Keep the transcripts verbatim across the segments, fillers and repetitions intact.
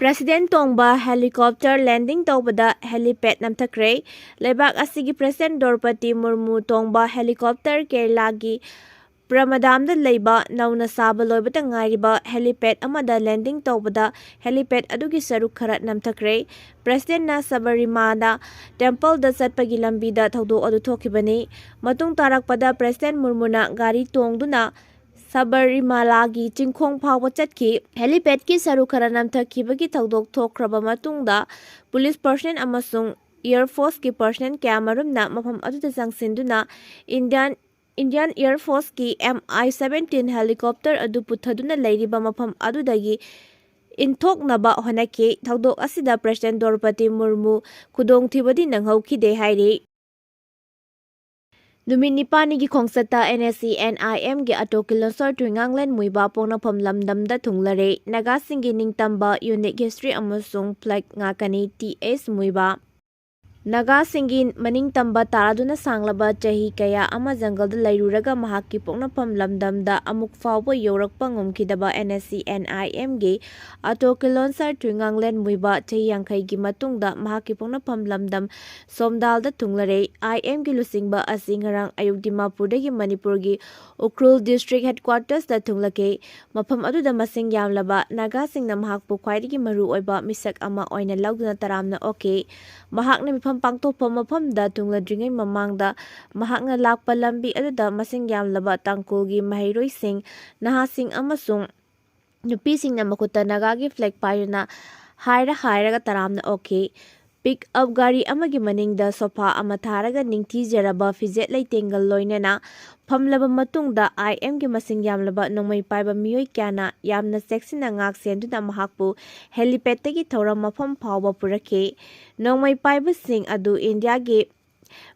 President ꯇꯣꯡꯕ helicopter landing ꯇꯧꯕꯗ helipad ꯅꯝꯊꯈ꯭ꯔꯦ꯫ ꯂꯩꯕꯥꯛ ꯑꯁꯤꯒꯤ ꯄ꯭ꯔꯦꯁꯤꯗꯦꯟ ꯗ꯭ꯔꯧꯄꯗꯤ ꯃꯨꯔꯃꯨ ꯇꯣꯡꯕ ꯍꯦꯂꯤꯀꯣꯞꯇꯔ ꯀꯦꯔꯂꯥꯒꯤ ꯄ꯭ꯔꯃꯗꯥꯝꯗ ꯂꯩꯕ ꯅꯧꯅ ꯁꯥꯕ ꯂꯣꯏꯕꯗ ꯉꯥꯏꯔꯤꯕ ꯍꯦꯂꯤꯄꯦꯗ ꯑꯃꯗ ꯂꯦꯟꯗꯤꯡ ꯇꯧꯕꯗ ꯍꯦꯂꯤꯄꯦꯗ ꯑꯗꯨꯒꯤ ꯁꯔꯨꯛ ꯈꯔ ꯅꯝꯊꯈ꯭ꯔꯦ꯫ ꯄ꯭ꯔꯦꯁꯤꯗꯦꯟꯅ ꯁꯕꯔꯤꯃꯥꯂꯥ ꯇꯦꯝꯄꯜꯗ ꯆꯠꯄꯒꯤ ꯂꯝꯕꯤꯗ ꯊꯧꯗꯣꯛ ꯑꯗꯨ ꯊꯣꯛꯈꯤꯕꯅꯤ꯫ ꯃꯇꯨꯡ ꯇꯥꯔꯛꯄꯗ ꯄ꯭ꯔꯦꯁꯤꯗꯦꯟ ꯃꯨꯔꯃꯨꯅ ꯒꯥꯔꯤ ꯇꯣꯡꯗꯨꯅ ꯁꯕꯔꯤꯃꯥꯂꯥꯒꯤ ꯆꯤꯡꯈꯣꯡ ꯐꯥꯎꯕ ꯆꯠꯈꯤ꯫ ꯍꯦꯂꯤꯄꯦꯗꯀꯤ ꯁꯔꯨꯛ ꯈꯔ ꯅꯝꯊꯈꯤꯕꯒꯤ ꯊꯧꯗꯣꯛ ꯊꯣꯛꯈ꯭ꯔꯕ ꯃꯇꯨꯡꯗ ꯄꯨꯂꯤꯁ ꯄꯔꯁꯅꯦꯜ ꯑꯃꯁꯨꯡ ꯑꯦꯌꯔ ꯐꯣꯔꯁꯀꯤ ꯄꯔꯁꯅꯦꯜ ꯀꯌꯥꯃꯔꯨꯝꯅ ꯃꯐꯝ ꯑꯗꯨꯗ ꯆꯪꯁꯤꯟꯗꯨꯅ ꯏꯟꯗꯤꯌꯥꯟ, ꯏꯟꯗꯤꯌꯥꯟ ꯑꯦꯌꯔ ꯐꯣꯔꯁꯀꯤ ꯑꯦꯝ ꯑꯥꯏ ꯁꯕꯦꯟꯇꯤꯟ ꯍꯦꯂꯤꯀꯣꯞꯇꯔ ꯑꯗꯨ ꯄꯨꯊꯗꯨꯅ ꯂꯩꯔꯤꯕ ꯃꯐꯝ ꯑꯗꯨꯗꯒꯤ ꯏꯟꯊꯣꯛꯅꯕ ꯍꯣꯠꯅꯈꯤ꯫ ꯊꯧꯗꯣꯛ ꯑꯁꯤꯗ ꯄ꯭ꯔꯦꯁꯤꯗꯦꯟ ꯗ꯭ꯔꯧꯄꯗꯤ ꯃꯨꯔꯃꯨ ꯈꯨꯗꯣꯡꯊꯤꯕꯗꯤ ꯅꯪꯍꯧꯈꯤꯗꯦ ꯍꯥꯏꯔꯤ꯫ ꯅꯨꯃꯤꯠ ꯅꯤꯄꯥꯜꯅꯤꯒꯤ ꯈꯣꯡꯆꯠꯇ ꯑꯦꯟ ꯑꯦꯁ ꯁꯤ ꯑꯦꯟ ꯑꯥꯏ ꯑꯦꯝꯒꯤ ꯑꯇꯣ ꯀꯤꯂꯣꯟꯁꯔ ꯊꯨꯏꯉꯥꯡꯂꯦꯟ ꯃꯨꯏꯕꯥ ꯄꯣꯛꯅꯐꯝ ꯂꯝꯗꯝꯗ ꯊꯨꯡꯂꯔꯦ꯫ ꯅꯥꯒꯥꯁꯤꯡꯒꯤ ꯅꯤꯡꯇꯝꯕ ꯌꯨꯅꯤꯛ ꯍꯤꯁꯇ꯭ꯔꯤ ꯑꯃꯁꯨꯡ ꯐ꯭ꯂꯦꯒ ꯉꯥꯛꯀꯅꯤ ꯇꯤ ꯑꯦꯁ ꯃꯨꯏꯕꯥ꯫ ꯅꯥꯒꯥꯁꯤꯡꯒꯤ ꯃꯅꯤꯡꯇꯝꯕ ꯇꯥꯔꯗꯨꯅ ꯁꯥꯡꯂꯕ ꯆꯍꯤ ꯀꯌꯥ ꯑꯃ ꯖꯪꯒꯜꯗ ꯂꯩꯔꯨꯔꯒ ꯃꯍꯥꯛꯀꯤ ꯄꯣꯛꯅꯐꯝ ꯂꯝꯗꯝꯗ ꯑꯃꯨꯛ ꯐꯥꯎꯕ ꯌꯧꯔꯛꯄ ꯉꯝꯈꯤꯗꯕ ꯑꯦꯟ ꯑꯦꯁ ꯁꯤ ꯑꯦꯟ ꯑꯥꯏ ꯑꯦꯝꯒꯤ ꯑꯇꯣ ꯀꯤꯂꯣꯟꯁꯔ ꯊꯨꯏꯉꯥꯡꯂꯦꯟ ꯃꯨꯏꯕꯥ ꯆꯍꯤ ꯌꯥꯡꯈꯩꯒꯤ ꯃꯇꯨꯡꯗ ꯃꯍꯥꯛꯀꯤ ꯄꯣꯛꯅꯐꯝ ꯂꯝꯗꯝ ꯁꯣꯝꯗꯥꯜꯗ ꯊꯨꯡꯂꯔꯦ꯫ ꯑꯥꯏ ꯑꯦꯝꯒꯤ ꯂꯨꯆꯤꯡꯕ ꯑꯁꯤ ꯉꯔꯥꯡ ꯑꯌꯨꯛ ꯗꯤꯃꯥꯄꯨꯔꯗꯒꯤ ꯃꯅꯤꯄꯨꯔꯒꯤ ꯎꯈ꯭ꯔꯨꯜ ꯗꯤꯁꯇ꯭ꯔꯤꯛ ꯍꯦꯗꯀ꯭ꯋꯥꯇꯔꯁꯇ ꯊꯨꯡꯂꯈꯤ꯫ ꯃꯐꯝ ꯑꯗꯨꯗ ꯃꯁꯤꯡ ꯌꯥꯝꯂꯕ ꯅꯥꯒꯥꯁꯤꯡꯅ ꯃꯍꯥꯛꯄꯨ ꯈ꯭ꯋꯥꯏꯗꯒꯤ ꯃꯔꯨꯑꯣꯏꯕ ꯃꯤꯁꯛ ꯑꯃ ꯑꯣꯏꯅ ꯂꯧꯗꯨꯅ ꯇꯔꯥꯝꯅ ꯑꯣꯛꯈꯤ꯫ ꯃꯍꯥꯛꯅ ꯃꯤꯐꯝ ꯄꯥꯡꯊꯣꯛꯐꯝ ꯃꯐꯝꯗ ꯊꯨꯡꯂꯗ꯭ꯔꯤꯉꯩ ꯃꯃꯥꯡꯗ ꯃꯍꯥꯛꯅ ꯂꯥꯛꯄ ꯂꯝꯕꯤ ꯑꯗꯨꯗ ꯃꯁꯤꯡ ꯌꯥꯝꯂꯕ ꯇꯥꯡꯈꯨꯜꯒꯤ ꯃꯍꯩꯔꯣꯏꯁꯤꯡ, ꯅꯍꯥꯁꯤꯡ ꯑꯃꯁꯨꯡ ꯅꯨꯄꯤꯁꯤꯡꯅ ꯃꯈꯨꯠꯇ ꯅꯥꯒꯥꯒꯤ ꯐ꯭ꯂꯦꯒ ꯄꯥꯏꯗꯨꯅ ꯍꯥꯏꯔ ꯍꯥꯏꯔꯒ ꯇꯔꯥꯝꯅ ꯑꯣꯛꯈꯤ꯫ ꯄꯤꯛ ꯑꯞ ꯒꯥꯔꯤ ꯑꯃꯒꯤ ꯃꯅꯤꯡꯗ ꯁꯣꯐꯥ ꯑꯃ ꯊꯥꯔꯒ ꯅꯤꯡꯊꯤꯖꯔꯕ ꯐꯤꯖꯦꯠ ꯂꯩꯇꯦꯡꯒ ꯂꯣꯏꯅꯅ ꯐꯝꯂꯕ ꯃꯇꯨꯡꯗ ꯑꯥꯏ ꯑꯦꯝꯒꯤ ꯃꯁꯤꯡ ꯌꯥꯝꯂꯕ ꯅꯣꯡꯃꯩ ꯄꯥꯏꯕ ꯃꯤꯑꯣꯏ ꯀꯌꯥꯅ ꯌꯥꯝꯅ ꯆꯦꯛꯁꯤꯟꯅ ꯉꯥꯛ ꯁꯦꯟꯗꯨꯅ ꯃꯍꯥꯛꯄꯨ ꯍꯦꯂꯤꯄꯦꯗꯇꯒꯤ ꯊꯧꯔꯝ ꯃꯐꯝ ꯐꯥꯎꯕ ꯄꯨꯔꯛꯈꯤ꯫ ꯅꯣꯡꯃꯩ ꯄꯥꯏꯕꯁꯤꯡ ꯑꯗꯨ ꯏꯟꯗꯤꯌꯥꯒꯤ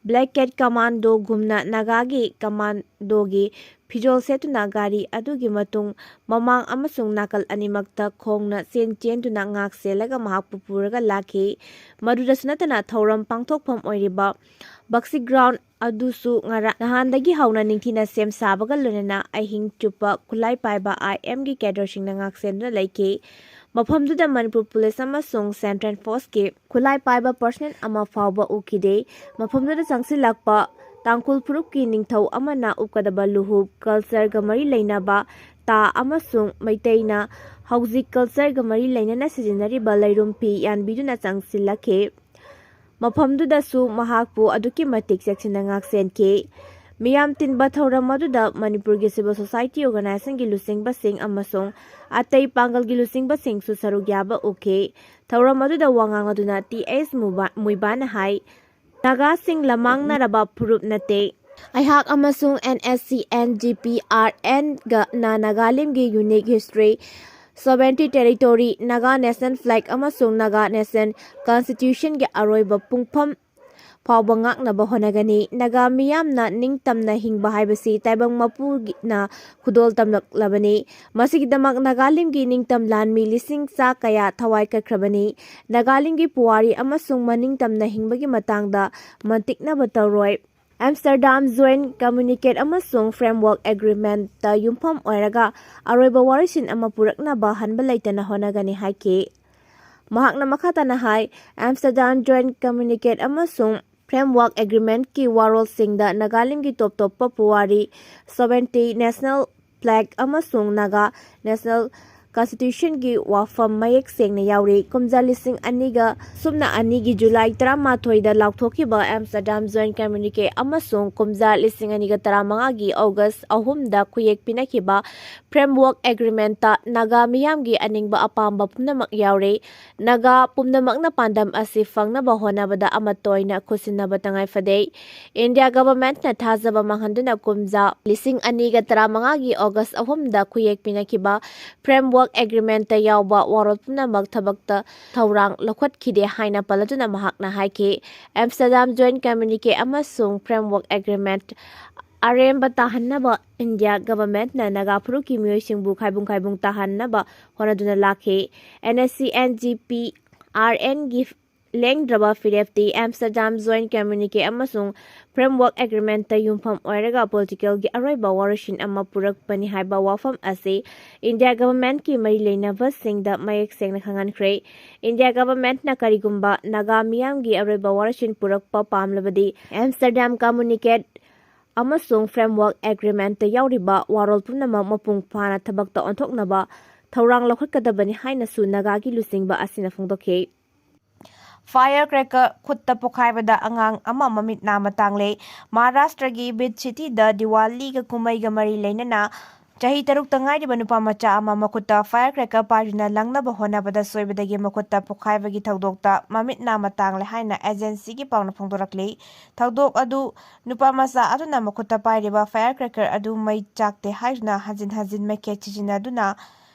ꯕ꯭ꯂꯦꯛ ꯀꯦꯠ ꯀꯃꯥꯟꯗꯣꯒꯨꯝꯅ ꯅꯥꯒꯥꯒꯤ ꯀꯃꯥꯟꯗꯣꯒꯤ ꯐꯤꯖꯣꯜ ꯁꯦꯠꯇꯨꯅ ꯒꯥꯔꯤ ꯑꯗꯨꯒꯤ ꯃꯇꯨꯡ ꯃꯃꯥꯡ ꯑꯃꯁꯨꯡ ꯅꯥꯀꯜ ꯑꯅꯤꯃꯛꯇ ꯈꯣꯡꯅ ꯆꯦꯟ ꯆꯦꯟꯗꯨꯅ ꯉꯥꯛ ꯁꯦꯜꯂꯒ ꯃꯍꯥꯛꯄꯨ ꯄꯨꯔꯒ ꯂꯥꯛꯈꯤ꯫ ꯃꯗꯨꯗꯁꯨ ꯅꯠꯇꯅ ꯊꯧꯔꯝ ꯄꯥꯡꯊꯣꯛꯐꯝ ꯑꯣꯏꯔꯤꯕ ꯕꯛꯁꯤ ꯒ꯭ꯔꯥꯎꯟ ꯑꯗꯨꯁꯨ ꯉꯔꯥꯡ ꯅꯍꯥꯟꯗꯒꯤ ꯍꯧꯅ ꯅꯤꯡꯊꯤꯅ ꯁꯦꯝ ꯁꯥꯕꯒ ꯂꯣꯏꯅꯅ ꯑꯍꯤꯡ ꯆꯨꯞꯄ ꯈꯨꯠꯂꯥꯏ ꯄꯥꯏꯕ ꯑꯥꯏ ꯑꯦꯝꯒꯤ ꯀꯦꯗꯔꯁꯤꯡꯅ ꯉꯥꯛ ꯁꯦꯟꯗꯨꯅ ꯂꯩꯈꯤ꯫ ꯃꯐꯝꯗꯨꯗ ꯃꯅꯤꯄꯨꯔ ꯄꯨꯂꯤꯁ ꯑꯃꯁꯨꯡ ꯁꯦꯟꯇ꯭ꯔꯦꯜ ꯐꯣꯔꯁꯀꯤ ꯈꯨꯠꯂꯥꯏ ꯄꯥꯏꯕ ꯄꯔꯁꯅꯦꯜ ꯑꯃ ꯐꯥꯎꯕ ꯎꯈꯤꯗꯦ꯫ ꯃꯐꯝꯗꯨꯗ ꯆꯪꯁꯤꯜꯂꯛꯄ ꯇꯥꯡꯈꯨꯜ ꯐꯨꯔꯨꯞꯀꯤ ꯅꯤꯡꯊꯧ ꯑꯃꯅ ꯎꯞꯀꯗꯕ ꯂꯨꯍꯨꯞ, ꯀꯜꯆꯔꯒ ꯃꯔꯤ ꯂꯩꯅꯕ ꯇꯥ ꯑꯃꯁꯨꯡ ꯃꯩꯇꯩꯅ ꯍꯧꯖꯤꯛ ꯀꯜꯆꯔꯒ ꯃꯔꯤ ꯂꯩꯅꯅ ꯁꯤꯖꯤꯟꯅꯔꯤꯕ ꯂꯩꯔꯨꯝ ꯐꯤ ꯌꯥꯟꯕꯤꯗꯨꯅ ꯆꯪꯁꯤꯜꯂꯛꯈꯤ꯫ ꯃꯐꯝꯗꯨꯗꯁꯨ ꯃꯍꯥꯛꯄꯨ ꯑꯗꯨꯛꯀꯤ ꯃꯇꯤꯛ ꯆꯦꯛꯁꯤꯟꯅ ꯉꯥꯛꯁꯦꯟꯈꯤ꯫ ꯃꯤꯌꯥꯝ ꯇꯤꯟꯕ ꯊꯧꯔꯝ ꯑꯗꯨꯗ ꯃꯅꯤꯄꯨꯔꯒꯤ ꯁꯤꯚꯤꯜ ꯁꯣꯁꯥꯏꯇꯤ ꯑꯣꯔꯒꯅꯥꯏꯖꯦꯁꯟꯒꯤ ꯂꯨꯆꯤꯡꯕꯁꯤꯡ ꯑꯃꯁꯨꯡ ꯑꯇꯩ ꯄꯥꯡꯒꯜꯒꯤ ꯂꯨꯆꯤꯡꯕꯁꯤꯡꯁꯨ ꯁꯔꯨꯛ ꯌꯥꯕ ꯎꯈꯤ꯫ ꯊꯧꯔꯝ ꯑꯗꯨꯗ ꯋꯥ ꯉꯥꯡꯂꯗꯨꯅ ꯇꯤ ꯑꯩꯆ ꯃꯨꯕꯥ-, ꯃꯨꯏꯕꯥꯅ ꯍꯥꯏ, "ꯅꯥꯒꯥꯁꯤꯡ ꯂꯃꯥꯡꯅꯔꯕ ꯐꯨꯔꯨꯞ ꯅꯠꯇꯦ꯫ ꯑꯩꯍꯥꯛ ꯑꯃꯁꯨꯡ N S C N G P R ꯑꯦꯟꯒꯅ ꯅꯥꯒꯥꯂꯦꯟꯒꯤ unique history, sovereignty territory, Naga national flag ꯑꯃꯁꯨꯡ ꯅꯥꯒꯥ ꯅꯦꯁꯅꯦꯜ ꯀꯟꯁꯇꯤꯇ꯭ꯌꯨꯁꯟꯒꯤ ꯑꯔꯣꯏꯕ ꯄꯨꯡꯐꯝ ꯐꯥꯎꯕ ꯉꯥꯛꯅꯕ ꯍꯣꯠꯅꯒꯅꯤ꯫ ꯅꯥꯒꯥ ꯃꯤꯌꯥꯝꯅ ꯅꯤꯡꯇꯝꯅ ꯍꯤꯡꯕ ꯍꯥꯏꯕꯁꯤ ꯇꯥꯏꯕꯪ ꯃꯄꯨꯅ ꯈꯨꯗꯣꯜ ꯇꯝꯂꯛꯂꯕꯅꯤ꯫ ꯃꯁꯤꯒꯤꯗꯃꯛ ꯅꯥꯒꯥꯂꯦꯟꯒꯤ ꯅꯤꯡꯇꯝ ꯂꯥꯟꯃꯤ ꯂꯤꯁꯤꯡ ꯆꯥ ꯀꯌꯥ ꯊꯋꯥꯏ ꯀꯠꯈ꯭ꯔꯕꯅꯤ꯫ ꯅꯥꯒꯥꯂꯦꯟꯒꯤ ꯄꯨꯋꯥꯔꯤ ꯑꯃꯁꯨꯡ ꯃꯅꯤꯡꯇꯝꯅ ꯍꯤꯡꯕꯒꯤ ꯃꯇꯥꯡꯗ ꯃꯟꯇꯤꯛꯅꯕ ꯇꯧꯔꯣꯏ꯫ ꯑꯦꯝꯁꯇꯔꯗꯥꯝ ꯖꯣꯏꯟ ꯀꯝꯃ꯭ꯌꯨꯅꯤꯀꯦꯠ ꯑꯃꯁꯨꯡ ꯐ꯭ꯔꯦꯝꯋꯥꯔꯛ ꯑꯦꯒ꯭ꯔꯤꯃꯦꯟꯇ ꯌꯨꯝꯐꯝ ꯑꯣꯏꯔꯒ ꯑꯔꯣꯏꯕ ꯋꯥꯔꯣꯏꯁꯤꯟ ꯑꯃ ꯄꯨꯔꯛꯅꯕ ꯍꯟꯕ ꯂꯩꯇꯅ ꯍꯣꯠꯅꯒꯅꯤ" ꯍꯥꯏꯈꯤ꯫ ꯃꯍꯥꯛꯅ ꯃꯈꯥ ꯇꯥꯅ ꯍꯥꯏ, "ꯑꯦꯝꯁꯇꯔꯗꯥꯝ ꯖꯣꯏꯟ ꯀꯝꯃ꯭ꯌꯨꯅꯤꯀꯦꯠ ꯑꯃꯁꯨꯡ ꯐ꯭ꯔꯦꯝꯋꯥꯔꯛ ꯑꯦꯒ꯭ꯔꯤꯃꯦꯟꯇꯀꯤ ꯋꯥꯔꯣꯜꯁꯤꯡꯗ ꯅꯥꯒꯥꯂꯦꯟꯒꯤ ꯇꯣꯞ ꯇꯣꯞꯄ ꯄꯨꯋꯥꯔꯤ, ꯁꯣꯚꯔꯦꯟꯇꯤ, ꯅꯦꯁꯅꯦꯜ ꯐ꯭ꯂꯦꯒ ꯑꯃꯁꯨꯡ ꯅꯥꯒꯥ ꯅꯦꯁꯅꯦꯜ ꯀꯟꯁꯇꯤꯇ꯭ꯌꯨꯁꯟꯒꯤ ꯋꯥꯐꯝ ꯃꯌꯦꯛ ꯁꯦꯡꯅ ꯌꯥꯎꯔꯤ"꯫ ꯀꯨꯝꯖꯥ ꯂꯤꯁꯤꯡ ꯑꯅꯤꯒ ꯁꯨꯞꯅ ꯑꯅꯤꯒꯤ ꯖꯨꯂꯥꯏ ꯇꯔꯥꯃꯥꯊꯣꯏꯗ ꯂꯥꯎꯊꯣꯛꯈꯤꯕ ꯑꯦꯝꯁꯇꯔꯗꯥꯝ ꯖꯣꯏꯟ ꯀꯝꯃ꯭ꯌꯨꯅꯤꯀꯦ ꯑꯃꯁꯨꯡ ꯀꯨꯝꯖꯥ ꯂꯤꯁꯤꯡ ꯑꯅꯤꯒ ꯇꯔꯥꯃꯉꯥꯒꯤ ꯑꯣꯒꯁ ꯑꯍꯨꯝꯗ ꯈꯨꯌꯦꯛ ꯄꯤꯅꯈꯤꯕ ꯐ꯭ꯔꯦꯝꯋꯥꯔꯛ ꯑꯦꯒ꯭ꯔꯤꯃꯦꯟꯇ ꯅꯥꯒꯥ ꯃꯤꯌꯥꯝꯒꯤ ꯑꯅꯤꯡꯕ ꯑꯄꯥꯝꯕ ꯄꯨꯝꯅꯃꯛ ꯌꯥꯎꯔꯤ꯫ ꯅꯥꯒꯥ ꯄꯨꯝꯅꯃꯛꯅ ꯄꯥꯟꯗꯝ ꯑꯁꯤ ꯐꯪꯅꯕ ꯍꯣꯠꯅꯕꯗ ꯑꯃꯠꯇ ꯑꯣꯏꯅ ꯈꯨꯠꯁꯤꯟꯅꯕ ꯇꯉꯥꯏ ꯐꯗꯦ꯫ ꯏꯟꯗꯤꯌꯥ ꯒꯚꯔꯟꯃꯦꯟꯠꯅ ꯊꯥꯖꯕ ꯃꯥꯡꯍꯟꯗꯨꯅ ꯀꯨꯝꯖꯥ ꯂꯤꯁꯤꯡ ꯑꯅꯤꯒ ꯇꯔꯥꯃꯉꯥꯒꯤ ꯑꯣꯒꯁ ꯑꯍꯨꯝꯗ ꯈꯨꯌꯦꯛ ꯄꯤꯅꯈꯤꯕ ꯐ꯭ꯔꯦꯝꯋꯥꯔꯛ ꯑꯦꯒ꯭ꯔꯤꯃꯦꯟꯠꯇ ꯌꯥꯎꯕ ꯋꯥꯔꯣꯜ ꯄꯨꯝꯅꯃꯛ ꯊꯕꯛꯇ ꯊꯧꯔꯥꯡ ꯂꯧꯈꯠꯈꯤꯗꯦ ꯍꯥꯏꯅ ꯄꯜꯂꯗꯨꯅ ꯃꯍꯥꯛꯅ ꯍꯥꯏꯈꯤ, ꯑꯦꯝꯁꯇꯔꯗꯥꯝ ꯖꯣꯏꯟꯠ ꯀꯝꯃ꯭ꯌꯨꯅꯤꯀꯦ ꯑꯃꯁꯨꯡ ꯐ꯭ꯔꯦꯝꯋꯥꯔꯛ ꯑꯦꯒ꯭ꯔꯤꯃꯦꯟꯠ ꯑꯔꯦꯝꯕ ꯇꯥꯍꯟꯅꯕ ꯏꯟꯗꯤꯌꯥ ꯒꯚꯔꯟꯃꯦꯟꯠꯅ ꯅꯥꯒꯥ ꯐꯨꯔꯨꯞꯀꯤ ꯃꯤꯑꯣꯏꯁꯤꯡꯕꯨ ꯈꯥꯏꯕꯨꯡ ꯈꯥꯏꯕꯨꯡ ꯇꯥꯍꯟꯅꯕ ꯍꯣꯠꯅꯗꯨꯅ ꯂꯥꯛꯈꯤ꯫ N S C N G P R ꯑꯦꯟꯒꯤ ꯂꯦꯡꯗ꯭ꯔꯕ ꯐꯤꯔꯦꯞꯇꯤ ꯑꯦꯝꯁꯇꯔꯗꯥꯝ ꯖꯣꯏꯟ ꯀꯝꯃ꯭ꯌꯨꯅꯤꯀꯦ ꯑꯃꯁꯨꯡ ꯐ꯭ꯔꯦꯝꯋꯥꯔꯛ ꯑꯦꯒ꯭ꯔꯤꯃꯦꯟꯠꯇ ꯌꯨꯝꯐꯝ ꯑꯣꯏꯔꯒ ꯄꯣꯂꯤꯇꯤꯀꯦꯜꯒꯤ ꯑꯔꯣꯏꯕ ꯋꯥꯔꯣꯏꯁꯤꯟ ꯑꯃ ꯄꯨꯔꯛꯄꯅꯤ ꯍꯥꯏꯕ ꯋꯥꯐꯝ ꯑꯁꯤ ꯏꯟꯗꯤꯌꯥ ꯒꯚꯔꯟꯃꯦꯟꯠꯀꯤ ꯃꯔꯤ ꯂꯩꯅꯕꯁꯤꯡꯗ ꯃꯌꯦꯛ ꯁꯦꯡꯅ ꯈꯪꯍꯟꯈ꯭ꯔꯦ꯫ ꯏꯟꯗꯤꯌꯥ ꯒꯚꯔꯟꯃꯦꯟꯠꯅ ꯀꯔꯤꯒꯨꯝꯕ ꯅꯥꯒꯥ ꯃꯤꯌꯥꯝꯒꯤ ꯑꯔꯣꯏꯕ ꯋꯥꯔꯣꯏꯁꯤꯟ ꯄꯨꯔꯛꯄ ꯄꯥꯝꯂꯕꯗꯤ ꯑꯦꯝꯁꯇꯔꯗꯥꯝ ꯀꯝꯃ꯭ꯌꯨꯅꯤꯀꯦꯠ ꯑꯃꯁꯨꯡ ꯐ꯭ꯔꯦꯝꯋꯥꯔꯛ ꯑꯦꯒ꯭ꯔꯤꯃꯦꯟꯠꯇ ꯌꯥꯎꯔꯤꯕ ꯋꯥꯔꯣꯜ ꯄꯨꯝꯅꯃꯛ ꯃꯄꯨꯡ ꯐꯥꯅ ꯊꯕꯛꯇ ꯑꯣꯟꯊꯣꯛꯅꯕ ꯊꯧꯔꯥꯡ ꯂꯧꯈꯠꯀꯗꯕꯅꯤ ꯍꯥꯏꯅꯁꯨ ꯅꯥꯒꯥꯒꯤ ꯂꯨꯆꯤꯡꯕ ꯑꯁꯤꯅ ꯐꯣꯡꯗꯣꯛꯈꯤ꯫ ꯐꯥꯌꯔ ꯀ꯭ꯔꯦꯀꯔ ꯈꯨꯠꯇ ꯄꯣꯈꯥꯏꯕꯗ ꯑꯉꯥꯡ ꯑꯃ ꯃꯃꯤꯠ ꯅꯥꯝꯃ ꯇꯥꯡꯂꯦ꯫ ꯃꯍꯥꯔꯥꯁꯇ꯭ꯔꯒꯤ ꯕꯤꯗ ꯁꯤꯇꯤꯗ ꯗꯤꯋꯥꯂꯤꯒ ꯀꯨꯝꯍꯩꯒ ꯃꯔꯤ ꯂꯩꯅꯅ ꯆꯍꯤ ꯇꯔꯨꯛꯇ ꯉꯥꯏꯔꯤꯕ ꯅꯨꯄꯥ ꯃꯆꯥ ꯑꯃ ꯃꯈꯨꯠꯇ ꯐꯥꯌꯔ ꯀ꯭ꯔꯦꯀꯔ ꯄꯥꯏꯗꯨꯅ ꯂꯪꯅꯕ ꯍꯣꯠꯅꯕꯗ ꯁꯣꯏꯕꯗꯒꯤ ꯃꯈꯨꯠꯇ ꯄꯣꯈꯥꯏꯕꯒꯤ ꯊꯧꯗꯣꯛꯇ ꯃꯃꯤꯠ ꯅꯥꯝꯃ ꯇꯥꯡꯂꯦ ꯍꯥꯏꯅ ꯑꯦꯖꯦꯟꯁꯤꯒꯤ ꯄꯥꯎꯅ ꯐꯣꯡꯗꯣꯔꯛꯂꯤ꯫ ꯊꯧꯗꯣꯛ ꯑꯗꯨ ꯅꯨꯄꯥ ꯃꯆꯥ ꯑꯗꯨꯅ ꯃꯈꯨꯠꯇ ꯄꯥꯏꯔꯤꯕ ꯐꯥꯌꯔ ꯀ꯭ꯔꯦꯀꯔ ꯑꯗꯨ ꯃꯩ ꯆꯥꯛꯇꯦ ꯍꯥꯏꯗꯨꯅ ꯍꯟꯖꯤꯟ ꯍꯟꯖꯤꯟ ꯃꯩꯈꯦꯠ ꯁꯤꯖꯤꯟꯅꯗꯨꯅ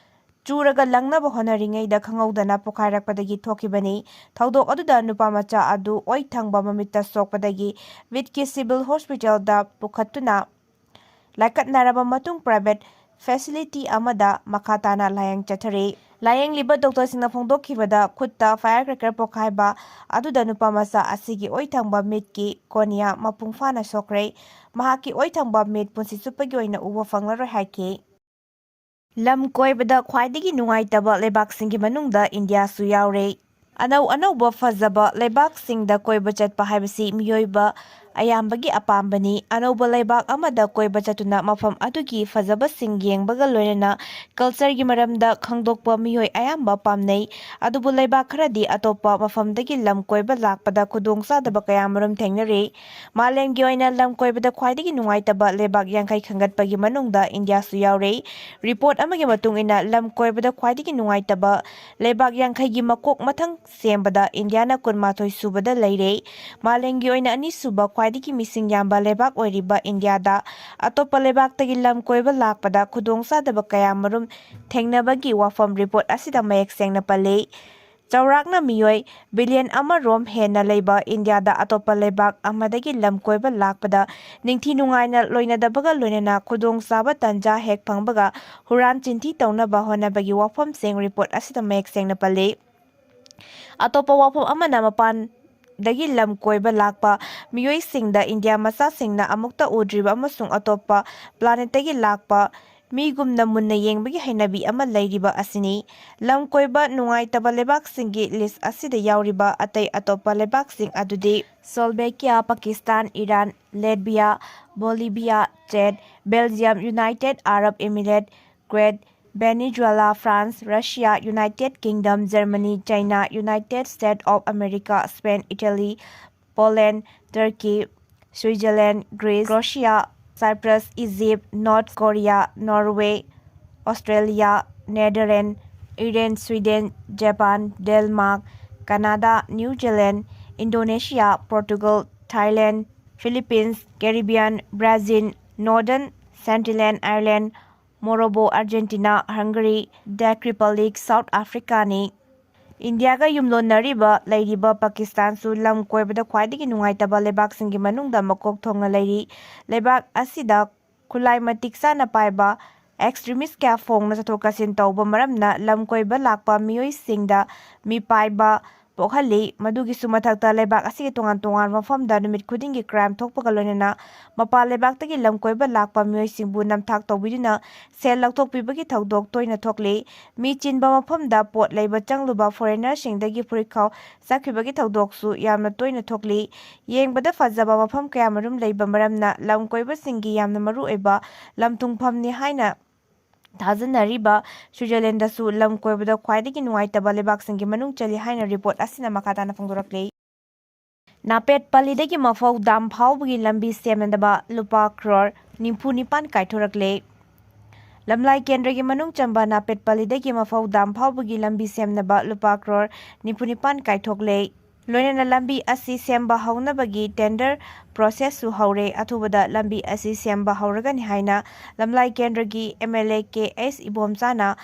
ꯆꯨꯔꯒ ꯂꯪꯅꯕ ꯍꯣꯠꯅꯔꯤꯉꯩꯗ ꯈꯪꯍꯧꯗꯅ ꯄꯣꯈꯥꯏꯔꯛꯄꯗꯒꯤ ꯊꯣꯛꯈꯤꯕꯅꯤ꯫ ꯊꯧꯗꯣꯛ ꯑꯗꯨꯗ ꯅꯨꯄꯥ ꯃꯆꯥ ꯑꯗꯨ ꯑꯣꯏ ꯊꯪꯕ ꯃꯃꯤꯠꯇ ꯁꯣꯛꯄꯗꯒꯤ ꯕꯤꯗꯀꯤ ꯁꯤꯚꯤꯜ ꯍꯣꯁꯄꯤꯇꯥꯜꯗ ꯄꯨꯈꯠꯇꯨꯅ ꯂꯥꯏꯀꯠꯅꯔꯕ ꯃꯇꯨꯡ ꯄ꯭ꯔꯥꯏꯚꯦꯠ ꯐꯦꯁꯤꯂꯤꯇꯤ ꯑꯃꯗ ꯃꯈꯥ ꯇꯥꯅ ꯂꯥꯌꯦꯡ ꯆꯠꯊꯔꯤ꯫ ꯂꯥꯌꯦꯡꯂꯤꯕ ꯗꯣꯛꯇꯔꯁꯤꯡꯅ ꯐꯣꯡꯗꯣꯛꯈꯤꯕꯗ ꯈꯨꯠꯇ ꯐꯥꯌꯔ ꯀ꯭ꯔꯦꯀꯔ ꯄꯣꯈꯥꯏꯕ ꯑꯗꯨꯗ ꯅꯨꯄꯥ ꯃꯆꯥ ꯑꯁꯤꯒꯤ ꯑꯣꯏ ꯊꯪꯕ ꯃꯤꯠꯀꯤ ꯀꯣꯔꯅꯤꯌꯥ ꯃꯄꯨꯡ ꯐꯥꯅ ꯁꯣꯛꯈ꯭ꯔꯦ꯫ ꯃꯍꯥꯛꯀꯤ ꯑꯣꯏ ꯊꯪꯕ ꯃꯤꯠ ꯄꯨꯟꯁꯤ ꯆꯨꯞꯄꯒꯤ ꯑꯣꯏꯅ ꯎꯕ ꯐꯪꯂꯔꯣꯏ ꯍꯥꯏꯈꯤ꯫ ꯂꯝ ꯀꯣꯏꯕꯗ ꯈ꯭ꯋꯥꯏꯗꯒꯤ ꯅꯨꯡꯉꯥꯏꯇꯕ ꯂꯩꯕꯥꯛꯁꯤꯡꯒꯤ ꯃꯅꯨꯡꯗ ꯏꯟꯗꯤꯌꯥꯁꯨ ꯌꯥꯎꯔꯦ꯫ ꯑꯅꯧ ꯑꯅꯧꯕ ꯐꯖꯕ ꯂꯩꯕꯥꯛꯁꯤꯡꯗ ꯀꯣꯏꯕ ꯆꯠꯄ ꯍꯥꯏꯕꯁꯤ ꯃꯤꯑꯣꯏꯕ ꯑꯌꯥꯝꯕꯒꯤ ꯑꯄꯥꯝꯕꯅꯤ꯫ ꯑꯅꯧꯕ ꯂꯩꯕꯥꯛ ꯑꯃꯗ ꯀꯣꯏꯕ ꯆꯠꯇꯨꯅ ꯃꯐꯝ ꯑꯗꯨꯒꯤ ꯐꯖꯕꯁꯤꯡ ꯌꯦꯡꯕꯒ ꯂꯣꯏꯅꯅ ꯀꯜꯆꯔꯒꯤ ꯃꯔꯝꯗ ꯈꯪꯗꯣꯛꯄ ꯃꯤꯑꯣꯏ ꯑꯌꯥꯝꯕ ꯄꯥꯝꯅꯩ꯫ ꯑꯗꯨꯕꯨ ꯂꯩꯕꯥꯛ ꯈꯔꯗꯤ ꯑꯇꯣꯞꯄ ꯃꯐꯝꯗꯒꯤ ꯂꯝ ꯀꯣꯏꯕ ꯂꯥꯛꯄꯗ ꯈꯨꯗꯣꯡꯆꯥꯗꯕ ꯀꯌꯥꯃꯔꯨꯝ ꯊꯦꯡꯅꯔꯤ꯫ ꯃꯥꯂꯦꯝꯒꯤ ꯑꯣꯏꯅ ꯂꯝ ꯀꯣꯏꯕꯗ ꯈ꯭ꯋꯥꯏꯗꯒꯤ ꯅꯨꯡꯉꯥꯏꯇꯕ ꯂꯩꯕꯥꯛ ꯌꯥꯡꯈꯩ ꯈꯟꯒꯠꯄꯒꯤ ꯃꯅꯨꯡꯗ ꯏꯟꯗꯤꯌꯥꯁꯨ ꯌꯥꯎꯔꯤ꯫ ꯔꯤꯄꯣꯔꯠ ꯑꯃꯒꯤ ꯃꯇꯨꯡ ꯏꯟꯅ, ꯂꯝ ꯀꯣꯏꯕꯗ ꯈ꯭ꯋꯥꯏꯗꯒꯤ ꯅꯨꯡꯉꯥꯏꯇꯕ ꯂꯩꯕꯥꯛ ꯌꯥꯡꯈꯩꯒꯤ ꯃꯀꯣꯛ ꯃꯊꯪ ꯁꯦꯝꯕꯗ ꯏꯟꯗꯤꯌꯥꯅ ꯀꯨꯟꯃꯥꯊꯣꯏ ꯁꯨꯕꯗ ꯂꯩꯔꯦ꯫ ꯃꯥꯂꯦꯝꯒꯤ ꯑꯣꯏꯅ ꯑꯅꯤꯁꯨꯕ ꯈ꯭ꯋꯥꯏꯗꯒꯤ ꯃꯤꯁꯤꯡ ꯌꯥꯝꯕ ꯂꯩꯕꯥꯛ ꯑꯣꯏꯔꯤꯕ ꯏꯟꯗꯤꯌꯥꯗ ꯑꯇꯣꯞꯄ ꯂꯩꯕꯥꯛꯇꯒꯤ ꯂꯝ ꯀꯣꯏꯕ ꯂꯥꯛꯄꯗ ꯈꯨꯗꯣꯡꯆꯥꯗꯕ ꯀꯌꯥꯃꯔꯨꯝ ꯊꯦꯡꯅꯕꯒꯤ ꯋꯥꯐꯝ ꯔꯤꯄꯣꯔꯠ ꯑꯁꯤꯗ ꯃꯌꯦꯛ ꯁꯦꯡꯅ ꯄꯜꯂꯤ꯫ ꯆꯥꯎꯔꯥꯛꯅ ꯃꯤꯑꯣꯏ ꯕꯤꯂꯤꯌꯟ ꯑꯃ ꯔꯣꯝ ꯍꯦꯟꯅ ꯂꯩꯕ ꯏꯟꯗꯤꯌꯥꯗ ꯑꯇꯣꯞꯄ ꯂꯩꯕꯥꯛ ꯑꯃꯗꯒꯤ ꯂꯝ ꯀꯣꯏꯕ ꯂꯥꯛꯄꯗ ꯅꯤꯡꯊꯤ ꯅꯨꯡꯉꯥꯏꯅ ꯂꯣꯏꯅꯗꯕꯒ ꯂꯣꯏꯅꯅ ꯈꯨꯗꯣꯡꯆꯥꯕ ꯇꯟꯖꯥ ꯍꯦꯛ ꯐꯪꯕꯒ ꯍꯨꯔꯥꯟ ꯆꯤꯟꯊꯤ ꯇꯧꯅꯕ ꯍꯣꯠꯅꯕꯒꯤ ꯋꯥꯐꯝꯁꯤꯡ ꯔꯤꯄꯣꯔꯠ ꯑꯁꯤꯗ ꯃꯌꯦꯛ ꯁꯦꯡꯅ ꯄꯜꯂꯤ꯫ ꯑꯇꯣꯞꯄ ꯋꯥꯐꯝ ꯑꯃꯅ, ꯃꯄꯥꯟꯗꯒꯤ ꯂꯝ ꯀꯣꯏꯕ ꯂꯥꯛꯄ ꯃꯤꯑꯣꯏꯁꯤꯡꯗ ꯏꯟꯗꯤꯌꯥ ꯃꯆꯥꯁꯤꯡꯅ ꯑꯃꯨꯛꯇ ꯎꯗ꯭ꯔꯤꯕ ꯑꯃꯁꯨꯡ ꯑꯇꯣꯞꯄ planetꯇꯒꯤ ꯂꯥꯛꯄ ꯃꯤꯒꯨꯝꯅ ꯃꯨꯟꯅ ꯌꯦꯡꯕꯒꯤ ꯍꯩꯅꯕꯤ ꯑꯃ ꯂꯩꯔꯤꯕ ꯑꯁꯤꯅꯤ꯫ ꯂꯝ ꯀꯣꯏꯕ ꯅꯨꯡꯉꯥꯏꯇꯕ ꯂꯩꯕꯥꯛꯁꯤꯡꯒꯤ list ꯑꯁꯤꯗ ꯌꯥꯎꯔꯤꯕ ꯑꯇꯩ ꯑꯇꯣꯞꯄ ꯂꯩꯕꯥꯛꯁꯤꯡ ꯑꯗꯨꯗꯤ: Slovakia, Pakistan, Iran, Latvia, Bolivia, Czech, Belgium, United Arab Emirates, Kuwait, Venezuela, France, Russia, United Kingdom, Germany, China, United States of America, Spain, Italy, Poland, Turkey, Switzerland, Greece, Croatia, Cyprus, Egypt, North Korea, Norway, Australia, Netherlands, Iran, Sweden, Japan, Denmark, Canada, New Zealand, Indonesia, Portugal, Thailand, Philippines, Caribbean, Brazil, Northern Sandland Island, Morocco, Argentina, Hungary, Czech Republic, South Africaꯅꯤ꯫ ꯏꯟꯗꯤꯌꯥꯒ ꯌꯨꯝꯂꯣꯟꯅꯔꯤꯕ ꯂꯩꯔꯤꯕ ꯄꯥꯀꯤꯁꯇꯥꯟꯁꯨ ꯂꯝ ꯀꯣꯏꯕꯗ ꯈ꯭ꯋꯥꯏꯗꯒꯤ ꯅꯨꯡꯉꯥꯏꯇꯕ ꯂꯩꯕꯥꯛꯁꯤꯡꯒꯤ ꯃꯅꯨꯡꯗ ꯃꯀꯣꯛ ꯊꯣꯡꯅ ꯂꯩꯔꯤ꯫ ꯂꯩꯕꯥꯛ ꯑꯁꯤꯗ ꯈꯨꯠꯂꯥꯏ ꯃꯇꯤꯛ ꯆꯥꯅ ꯄꯥꯏꯕ extremist ꯀꯌꯥ ꯐꯣꯡꯅ ꯆꯠꯊꯣꯛ ꯆꯠꯁꯤꯟ ꯇꯧꯕ ꯃꯔꯝꯅ ꯂꯝ ꯀꯣꯏꯕ ꯂꯥꯛꯄ ꯃꯤꯑꯣꯏꯁꯤꯡꯗ ꯃꯤꯄꯥꯏꯕ ꯄꯣꯛꯍꯜꯂꯤ꯫ ꯃꯗꯨꯒꯤꯁꯨ ꯃꯊꯛꯇ ꯂꯩꯕꯥꯛ ꯑꯁꯤꯒꯤ ꯇꯣꯉꯥꯟ ꯇꯣꯉꯥꯟꯕ ꯃꯐꯝꯗ ꯅꯨꯃꯤꯠ ꯈꯨꯗꯤꯡꯒꯤ crime ꯊꯣꯛꯄꯒ ꯂꯣꯏꯅꯅ ꯃꯄꯥꯟ ꯂꯩꯕꯥꯛꯇꯒꯤ ꯂꯝ ꯀꯣꯏꯕ ꯂꯥꯛꯄ ꯃꯤꯑꯣꯏꯁꯤꯡꯕꯨ ꯅꯝꯊꯥꯛ ꯇꯧꯕꯤꯗꯨꯅ ꯁꯦꯜ ꯂꯧꯊꯣꯛꯄꯤꯕꯒꯤ ꯊꯧꯗꯣꯛ ꯇꯣꯏꯅ ꯊꯣꯛꯂꯤ꯫ ꯃꯤ ꯆꯤꯟꯕ ꯃꯐꯝꯗ ꯄꯣꯠ ꯂꯩꯕ ꯆꯪꯂꯨꯕ foreignerꯁꯤꯡꯗꯒꯤ ꯐꯨꯔꯤꯠꯈꯥꯎ ꯆꯠꯈꯤꯕꯒꯤ ꯊꯧꯗꯣꯛꯁꯨ ꯌꯥꯝꯅ ꯇꯣꯏꯅ ꯊꯣꯛꯂꯤ꯫ ꯌꯦꯡꯕꯗ ꯐꯖꯕ ꯃꯐꯝ ꯀꯌꯥꯃꯔꯨꯝ ꯂꯩꯕ ꯃꯔꯝꯅ ꯂꯝ ꯀꯣꯏꯕꯁꯤꯡꯒꯤ ꯌꯥꯝꯅ ꯃꯔꯨꯑꯣꯏꯕ ꯂꯝ ꯊꯨꯡꯐꯝꯅꯤ ꯍꯥꯏꯅ ꯊꯥꯖꯅꯔꯤꯕ ꯁ꯭ꯋꯤꯖꯔꯂꯦꯟꯗꯁꯨ ꯂꯝ ꯀꯣꯏꯕꯗ ꯈ꯭ꯋꯥꯏꯗꯒꯤ ꯅꯨꯡꯉꯥꯏꯇꯕ ꯂꯩꯕꯥꯛꯁꯤꯡꯒꯤ ꯃꯅꯨꯡ ꯆꯜꯂꯤ ꯍꯥꯏꯅ report ꯑꯁꯤꯅ ꯃꯈꯥ ꯇꯥꯅ ꯐꯣꯡꯗꯣꯔꯛꯂꯤ꯫ ꯅꯥꯄꯦꯠ ꯄꯜꯂꯤꯗꯒꯤ ꯃꯐꯧ ꯗꯥꯝ ꯐꯥꯎꯕꯒꯤ ꯂꯝꯕꯤ ꯁꯦꯝꯅꯅꯕ ꯂꯨꯄꯥ ꯀ꯭ꯔꯣꯔ ꯅꯤꯐꯨ ꯅꯤꯄꯥꯟ ꯀꯥꯏꯊꯣꯔꯛꯂꯦ꯫ ꯂꯝꯂꯥꯏ ꯀꯦꯟꯗ꯭ꯔꯒꯤ ꯃꯅꯨꯡ ꯆꯟꯕ ꯅꯥꯄꯦꯠ ꯄꯜꯂꯤꯗꯒꯤ ꯃꯐꯧ ꯗꯥꯝ ꯐꯥꯎꯕꯒꯤ ꯂꯝꯕꯤ ꯁꯦꯝꯅꯕ ꯂꯨꯄꯥ ꯀ꯭ꯔꯣꯔ ꯅꯤꯐꯨ ꯅꯤꯄꯥꯟ ꯀꯥꯏꯊꯣꯛꯂꯦ꯫ ꯂꯣꯏꯅꯅ ꯂꯝꯕꯤ ꯑꯁꯤ ꯁꯦꯝꯕ ꯍꯧꯅꯕꯒꯤ tender processꯁꯨ ꯍꯧꯔꯦ꯫ ꯑꯊꯨꯕꯗ ꯂꯝꯕꯤ ꯑꯁꯤ ꯁꯦꯝꯕ ꯍꯧꯔꯒꯅꯤ ꯍꯥꯏꯅ ꯂꯝꯂꯥꯏ ꯀꯦꯟꯗ꯭ꯔꯒꯤ MLA ꯀꯦ ꯑꯩꯆ ꯏꯕꯣꯝꯆꯥꯅ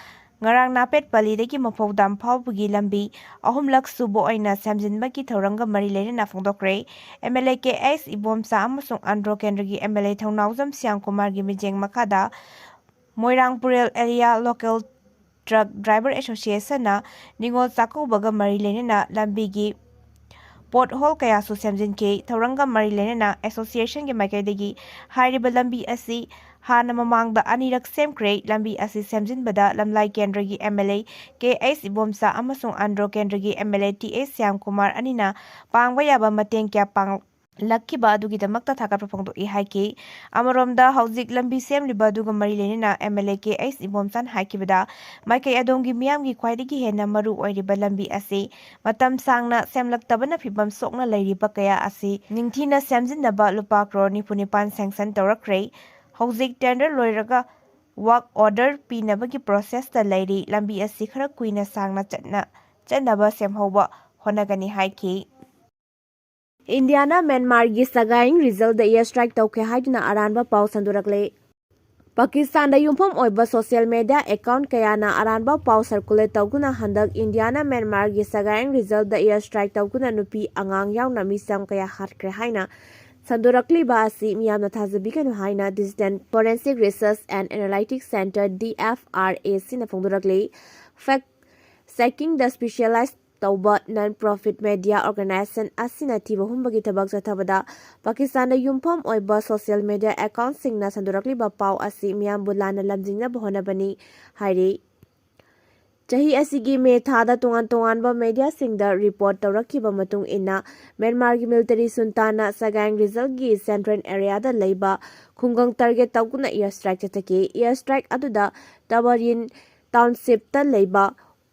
ꯉꯔꯥꯡ ꯅꯥꯄꯦꯠ ꯄꯜꯂꯤꯗꯒꯤ ꯃꯐꯧ ꯗꯥꯝ ꯐꯥꯎꯕꯒꯤ ꯂꯝꯕꯤ ꯑꯍꯨꯝꯂꯛ ꯁꯨꯕ ꯑꯣꯏꯅ ꯁꯦꯝꯖꯤꯟꯕꯒꯤ ꯊꯧꯔꯝꯒ ꯃꯔꯤ ꯂꯩꯅꯅ ꯐꯣꯡꯗꯣꯛꯈ꯭ꯔꯦ꯫ MLA ꯀꯦ ꯑꯩꯆ ꯏꯕꯣꯝꯆꯥ ꯑꯃꯁꯨꯡ ꯑꯟꯗ꯭ꯔꯣ ꯀꯦꯟꯗ꯭ꯔꯒꯤ MLA ꯊꯧꯅꯥꯎꯖꯝ ꯁ꯭ꯌꯥꯝꯀꯨꯃꯥꯔꯒꯤ ꯃꯤꯠꯌꯦꯡ ꯃꯈꯥꯗ ꯃꯣꯏꯔꯥꯡ ꯄꯨꯔꯦꯜ area local Truck Driver Association-ꯅ ꯅꯤꯉꯣꯜ ꯆꯥꯛꯀꯧꯕꯒ ꯃꯔꯤ ꯂꯩꯅꯅ ꯂꯝꯕꯤꯒꯤ pothole ꯀꯌꯥꯁꯨ ꯁꯦꯝꯖꯤꯟꯈꯤ꯫ ꯊꯧꯔꯝꯒ ꯃꯔꯤ ꯂꯩꯅꯅ association-ꯒꯤ ꯃꯥꯏꯀꯩꯗꯒꯤ ꯍꯥꯏꯔꯤꯕ ꯂꯝꯕꯤ ꯑꯁꯤ ꯍꯥꯟꯅ ꯃꯃꯥꯡꯗ ꯑꯅꯤꯔꯛ ꯁꯦꯝꯈ꯭ꯔꯦ꯫ ꯂꯝꯕꯤ ꯑꯁꯤ ꯁꯦꯝꯖꯤꯟꯕꯗ ꯂꯝꯂꯥꯏ ꯀꯦꯟꯗ꯭ꯔꯒꯤ M L A K H Ibomcha ꯑꯃꯁꯨꯡ ꯑꯟꯗ꯭ꯔꯣ ꯀꯦꯟꯗ꯭ꯔꯒꯤ M L A T H Shyamkumar ꯑꯅꯤꯅ ꯄꯥꯡꯕ ꯌꯥꯕ ꯃꯇꯦꯡ ꯀꯌꯥ ꯄꯥꯡ-, ꯂꯛꯈꯤꯕ ꯑꯗꯨꯒꯤꯗꯃꯛꯇ ꯊꯥꯒꯠꯄ ꯐꯣꯡꯗꯣꯛꯏ ꯍꯥꯏꯈꯤ꯫ ꯑꯃꯔꯣꯝꯗ ꯍꯧꯖꯤꯛ ꯂꯝꯕꯤ ꯁꯦꯝꯂꯤꯕ ꯑꯗꯨꯒ ꯃꯔꯤ ꯂꯩꯅꯅ M L A K H ꯏꯕꯣꯝꯆꯥꯅ ꯍꯥꯏꯈꯤꯕꯗ, ꯃꯥꯏꯀꯩ ꯑꯗꯣꯝꯒꯤ ꯃꯤꯌꯥꯝꯒꯤ ꯈ꯭ꯋꯥꯏꯗꯒꯤ ꯍꯦꯟꯅ ꯃꯔꯨ ꯑꯣꯏꯔꯤꯕ ꯂꯝꯕꯤ ꯑꯁꯤ ꯃꯇꯝ ꯁꯥꯡꯅ ꯁꯦꯝꯂꯛꯇꯕꯅ ꯐꯤꯕꯝ ꯁꯣꯛꯅ ꯂꯩꯔꯤꯕ ꯀꯌꯥ ꯑꯁꯤ ꯅꯤꯡꯊꯤꯅ ꯁꯦꯝꯖꯤꯟꯅꯕ ꯂꯨꯄꯥ ꯀ꯭ꯔꯣꯔ ꯅꯤꯐꯨ ꯅꯤꯄꯥꯟ sanction ꯇꯧꯔꯛꯈ꯭ꯔꯦ꯫ ꯍꯧꯖꯤꯛ tender ꯂꯣꯏꯔꯒ work order ꯄꯤꯅꯕꯒꯤ process-ꯇ ꯂꯩꯔꯤ꯫ ꯂꯝꯕꯤ ꯑꯁꯤ ꯈꯔ ꯀꯨꯏꯅ ꯁꯥꯡꯅ ꯆꯠꯅ, ꯆꯠꯅꯕ ꯁꯦꯝꯍꯧꯕ ꯍꯣꯠꯅꯒꯅꯤ ꯍꯥꯏꯈꯤ꯫ ꯏꯟꯗꯤꯌꯥꯅ ꯃ꯭ꯌꯥꯟꯃꯥꯔꯒꯤ ꯁꯒꯥꯏꯡ ꯔꯤꯖꯜꯗ air strike ꯇꯧꯈ꯭ꯔꯦ ꯍꯥꯏꯗꯨꯅ ꯑꯔꯥꯟꯕ ꯄꯥꯎ ꯁꯟꯗꯣꯔꯛꯂꯦ꯫ ꯄꯥꯀꯤꯁꯇꯥꯟꯗ ꯌꯨꯝꯐꯝ ꯑꯣꯏꯕ social media account ꯀꯌꯥꯅ ꯑꯔꯥꯟꯕ ꯄꯥꯎ circulate ꯇꯧꯗꯨꯅ ꯍꯟꯗꯛ ꯏꯟꯗꯤꯌꯥꯅ ꯃ꯭ꯌꯥꯟꯃꯥꯔꯒꯤ ꯁꯒꯥꯏꯡ ꯔꯤꯖꯜꯗ air strike ꯇꯧꯗꯨꯅ ꯅꯨꯄꯤ ꯑꯉꯥꯡ ꯌꯥꯎꯅ ꯃꯤꯆꯝ ꯀꯌꯥ ꯍꯥꯠꯈ꯭ꯔꯦ ꯍꯥꯏꯅ ꯁꯟꯗꯣꯔꯛꯂꯤꯕ ꯑꯁꯤ ꯃꯤꯌꯥꯝꯅ ꯊꯥꯖꯕꯤꯒꯅꯨ ꯍꯥꯏꯅ Digital Forensic Research and Analytics Centre, D F R A C-ꯅ ꯐꯣꯡꯗꯣꯔꯛꯂꯤ꯫ Fact checking-ꯗ specialize ꯇꯧꯕ non-profit media organization ꯑꯁꯤꯅ ꯊꯤꯕ ꯍꯨꯝꯕꯒꯤ ꯊꯕꯛ ꯆꯠꯊꯕꯗ ꯄꯥꯀꯤꯁꯇꯥꯟꯗ ꯌꯨꯝꯐꯝ ꯑꯣꯏꯕ social media account-ꯁꯤꯡꯅ ꯁꯟꯗꯣꯔꯛꯂꯤꯕ ꯄꯥꯎ ꯑꯁꯤ ꯃꯤꯌꯥꯝꯕꯨ ꯂꯥꯟꯅ ꯂꯝꯖꯤꯡꯅꯕ ꯍꯣꯠꯅꯕꯅꯤ ꯍꯥꯏꯔꯤ꯫ ꯆꯍꯤ ꯑꯁꯤꯒꯤ ꯃꯦ ꯊꯥꯗ ꯇꯣꯉꯥꯟ ꯇꯣꯉꯥꯟꯕ media-ꯁꯤꯡꯗ report ꯇꯧꯔꯛꯈꯤꯕ ꯃꯇꯨꯡ ꯏꯟꯅ, ꯃ꯭ꯌꯥꯟꯃꯥꯔꯒꯤ military junta-ꯅ ꯁꯒꯥꯏꯡ ꯔꯤꯖꯜꯒꯤ central area-ꯗ ꯂꯩꯕ ꯈꯨꯡꯒꯪ target ꯇꯧꯗꯨꯅ air strike ꯆꯠꯊꯈꯤ꯫ Air strike ꯑꯗꯨꯗ ꯇꯕꯔꯤꯟ township-ꯇ ꯂꯩꯕ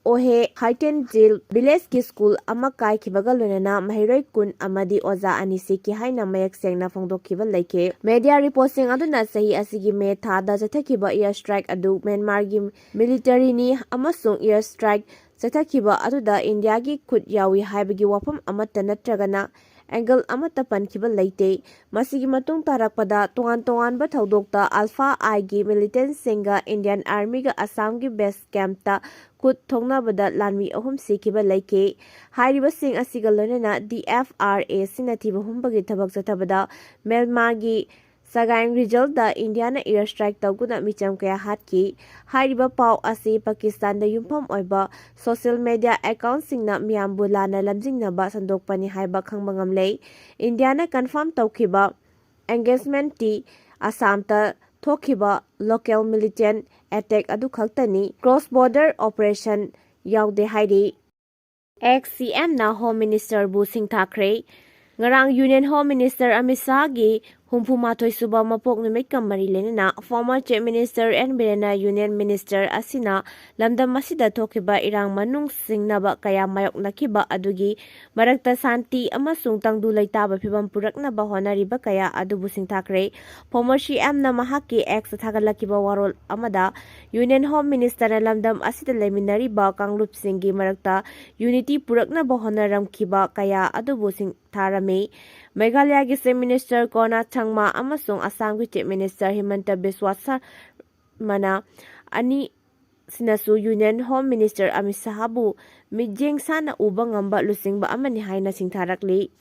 ꯑꯣꯍꯦ ꯍꯥꯏꯇꯦꯟ ꯖꯤꯜ village-ꯀꯤ school ꯑꯃ ꯀꯥꯏꯈꯤꯕꯒ ꯂꯣꯏꯅꯅ ꯃꯍꯩꯔꯣꯏ ꯀꯨꯟ ꯑꯃꯗꯤ ꯑꯣꯖꯥ ꯑꯅꯤ ꯁꯤꯈꯤ ꯍꯥꯏꯅ ꯃꯌꯦꯛ ꯁꯦꯡꯅ ꯐꯣꯡꯗꯣꯛꯈꯤꯕ ꯂꯩꯈꯤ꯫ Media report-ꯁꯤꯡ ꯑꯗꯨꯅ ꯆꯍꯤ ꯑꯁꯤꯒꯤ ꯃꯦ ꯊꯥꯗ ꯆꯠꯊꯈꯤꯕ air strike ꯑꯗꯨ ꯃ꯭ꯌꯥꯟꯃꯥꯔꯒꯤ military-ꯅꯤ ꯑꯃꯁꯨꯡ air strike ꯆꯠꯊꯈꯤꯕ ꯑꯗꯨꯗ ꯏꯟꯗꯤꯌꯥꯒꯤ ꯈꯨꯠ ꯌꯥꯎꯏ ꯍꯥꯏꯕꯒꯤ ꯋꯥꯐꯝ ꯑꯃꯠꯇ ꯅꯠꯇ꯭ꯔꯒꯅ angle ꯑꯃꯠꯇ ꯄꯟꯈꯤꯕ ꯂꯩꯇꯦ꯫ ꯃꯁꯤꯒꯤ ꯃꯇꯨꯡ ꯇꯥꯔꯛꯄꯗ ꯇꯣꯉꯥꯟ ꯇꯣꯉꯥꯟꯕ ꯊꯧꯗꯣꯛꯇ Alpha I-ꯒꯤ militant-ꯁꯤꯡꯒ Indian Army-ꯒ ꯑꯁꯥꯝꯒꯤ base camp-ꯇ ꯈꯨꯠ ꯊꯣꯛꯅꯕꯗ ꯂꯥꯟꯃꯤ ꯑꯍꯨꯝ ꯁꯤꯈꯤꯕ ꯂꯩꯈꯤ꯫ ꯍꯥꯏꯔꯤꯕꯁꯤꯡ ꯑꯁꯤꯒ ꯂꯣꯏꯅꯅ D F R A C-ꯅ ꯊꯤꯕ ꯍꯨꯝꯕꯒꯤ ꯊꯕꯛ ꯆꯠꯊꯕꯗ ꯃ꯭ꯌꯥꯟꯃꯥꯔꯒꯤ ꯁꯒꯥꯏꯡ ꯔꯤꯖꯜꯗ ꯏꯟꯗꯤꯌꯥꯅ air strike ꯇꯧꯗꯨꯅ ꯃꯤꯆꯝ ꯀꯌꯥ ꯍꯥꯠꯈꯤ꯫ ꯍꯥꯏꯔꯤꯕ ꯄꯥꯎ ꯑꯁꯤ ꯄꯥꯀꯤꯁꯇꯥꯟꯗ ꯌꯨꯝꯐꯝ ꯑꯣꯏꯕ social media accountꯁꯤꯡꯅ ꯃꯤꯌꯥꯝꯕꯨ ꯂꯥꯟꯅ ꯂꯝꯖꯤꯡꯅꯕ ꯁꯟꯗꯣꯛꯄꯅꯤ ꯍꯥꯏꯕ ꯈꯪꯕ ꯉꯝꯂꯦ꯫ ꯏꯟꯗꯤꯌꯥꯅ confirm ꯇꯧꯈꯤꯕ engagementꯇꯤ ꯑꯁꯥꯝꯇ ꯊꯣꯛꯈꯤꯕ local militant attack ꯑꯗꯨ ꯈꯛꯇꯅꯤ, cross border operation ꯌꯥꯎꯗꯦ ꯍꯥꯏꯔꯤ꯫ Ex-CMꯅ Home Ministerꯕꯨ ꯁꯤꯡꯊꯥꯈ꯭ꯔꯦ꯫ ꯉꯔꯥꯡ Union Home Minister ꯑꯃꯤꯠ ꯁꯥꯍꯒꯤ ꯍꯨꯝꯐꯨꯃꯥꯊꯣꯏ ꯁꯨꯕ ꯃꯄꯣꯛ ꯅꯨꯃꯤꯠꯀ ꯃꯔꯤ ꯂꯩꯅꯅ former Chief Minister ꯑꯦꯟ ꯕꯤꯔꯦꯟꯅ Union Minister ꯑꯁꯤꯅ ꯂꯝꯗꯝ ꯑꯁꯤꯗ ꯊꯣꯛꯈꯤꯕ ꯏꯔꯥꯡ ꯃꯅꯨꯡ ꯁꯤꯡꯅꯕ ꯀꯌꯥ ꯃꯥꯌꯣꯛꯅꯈꯤꯕ ꯑꯗꯨꯒꯤ ꯃꯔꯛꯇ ꯁꯥꯟꯇꯤ ꯑꯃꯁꯨꯡ ꯇꯪꯗꯨ ꯂꯩꯇꯥꯕ ꯐꯤꯕꯝ ꯄꯨꯔꯛꯅꯕ ꯍꯣꯠꯅꯔꯤꯕ ꯀꯌꯥ ꯑꯗꯨꯕꯨ ꯁꯤꯡꯊꯥꯈ꯭ꯔꯦ꯫ Former CMꯅ ꯃꯍꯥꯛꯀꯤ Xꯇ ꯊꯥꯒꯠꯂꯛꯈꯤꯕ ꯋꯥꯔꯣꯜ ꯑꯃꯗ Union Home Ministerꯅ ꯂꯝꯗꯝ ꯑꯁꯤꯗ ꯂꯩꯃꯤꯟꯅꯔꯤꯕ ꯀꯥꯡꯂꯨꯞꯁꯤꯡꯒꯤ ꯃꯔꯛꯇ unity ꯄꯨꯔꯛꯅꯕ ꯍꯣꯠꯅꯔꯝꯈꯤꯕ ꯀꯌꯥ ꯑꯗꯨꯕꯨ ꯁꯤꯡꯊꯥꯔꯝꯃꯤ꯫ ꯃꯦꯘꯥꯂꯌꯒꯤ Chief Minister Conrad Sangma ꯑꯃꯁꯨꯡ ꯑꯁꯥꯝꯒꯤ Chief Minister ꯍꯤꯃꯟꯇ ꯕꯤꯁ꯭ꯋ ꯁꯔꯃꯅ ꯑꯅꯤ ꯁꯤꯅꯁꯨ Union Home Minister ꯑꯃꯤꯠ ꯁꯥꯍꯕꯨ ꯃꯤꯠꯌꯦꯡ ꯁꯥꯟꯅ ꯎꯕ ꯉꯝꯕ ꯂꯨꯆꯤꯡꯕ ꯑꯃꯅꯤ ꯍꯥꯏꯅ ꯁꯤꯡꯊꯥꯔꯛꯂꯤ꯫